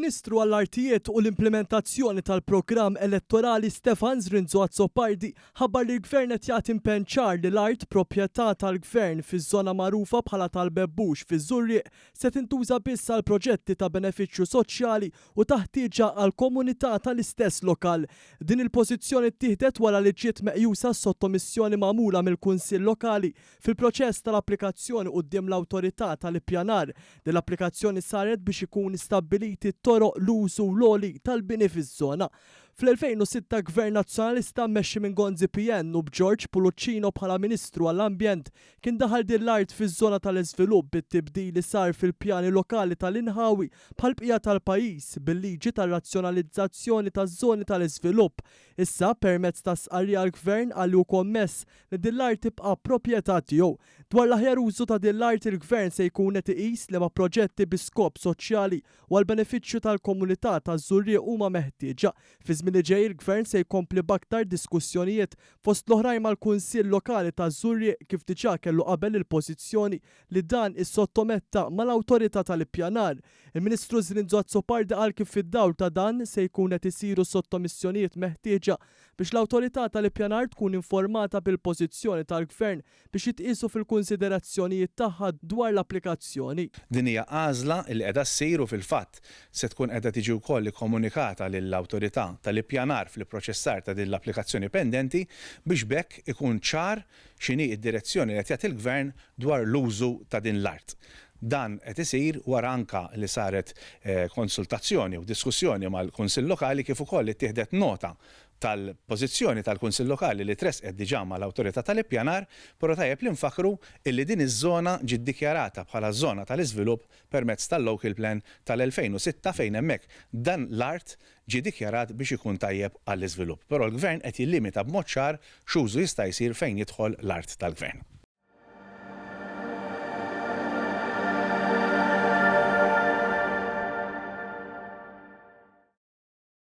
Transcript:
Il-Ministru għall-Artijiet u l-Implimentazzjoni tal-Programm Elettorali Stefan Zrinzo Azzopardi ħabbar li l-Gvern qed jagħti impenn ċar li l-art proprjetà tal-Gvern fiż-żona magħrufa bħala tal-Bebbux fiż-Żurrieq se tintuża biss għal proġetti ta' benefiċċju soċjali u ta' ħtieġa għall-komunità tal-istess lokal. Din il-pożizzjoni ttieħdet wara li ġiet meqjusa s-sottomissjoni magħmula mill-Kunsill Lokali fil-proċess tal-applikazzjoni quddiem l-Awtorità tal-Ippjanar. Din l-applikazzjoni saret biex ikun stabbiliti t-toroq, l-użu u l-għoli tal-bini fiż-żona. Fl-2006 Gvern Nazzjonalista mmexxi minn Gonzi PN u b'George Puluccino bħala Ministru għall-Ambjent kien daħal din l-art fiż-żona tal-iżvilupp bit-tibdil li sar fil-pjani lokali tal-inħawi bħall-bqija tal-pajjiż bil-liġi tar-razzjonalizzazzjoni taż-żoni tal-iżvilupp. Issa, permezz ta' stqarrija l-Gvern qal li hu kommess li din l-art tibqa' proprjetà tiegħu. Dwar l-aħjar użu ta' din l-art il-Gvern se jkun qed iqis liema proġetti bi skop soċjali u għall-benefiċċju tal-komunità taż-Żurrieq huma meħtieġa. Fiż-żmien li ġej il-Gvern se jkompli b'aktar diskussjonijiet fost l-oħrajn mal-Kunsill Lokali taż-Żurrieq kif diġà kellu qabel il-pożizzjoni li dan issottometta mal-Awtorità tal-Ippjanar. Il-Ministru Zrinzo Azzopardi qal kif fid-dawl ta' dan se jkun qed isiru s-sottomissjonijiet meħtieġa biex l-Awtorità tal-Ippjanar tkun informata bil-pożizzjoni tal-Gvern biex jitqiesu fil-kunsiderazzjonijiet tagħha dwar l-applikazzjoni. Din hija għażla li qiegħda ssir u fil-fatt se tkun qiegħda tiġi wkoll ikkomunikata lill-Awtorità tal-Ippjanar fl-ipproċessar ta' din l-applikazzjoni pendenti biex b'hekk ikun ċar x'inhi d-direzzjoni li qed jagħti l-Gvern dwar l-użu ta' din l-art. Dan qed isir wara anke li saret konsultazzjoni u diskussjoni mal-Kunsill Lokali kif ukoll ittieħdet nota tal-pożizzjoni tal-Kunsill Lokali li tressqet diġà mal-Awtorità tal-Ippjanar, però tajjeb li nfakkru illi din iż-żona ġiet dikjarata bħala żona tal-iżvilupp permezz tal-Local Plan tal-2006 fejn hemmhekk dan l-art ġie dikjarat biex ikun tajjeb għall-iżvilupp. Però l-Gvern qed jillimita b'mod ċar x'użu jista' jsir fejn jidħol l-art tal-Gvern.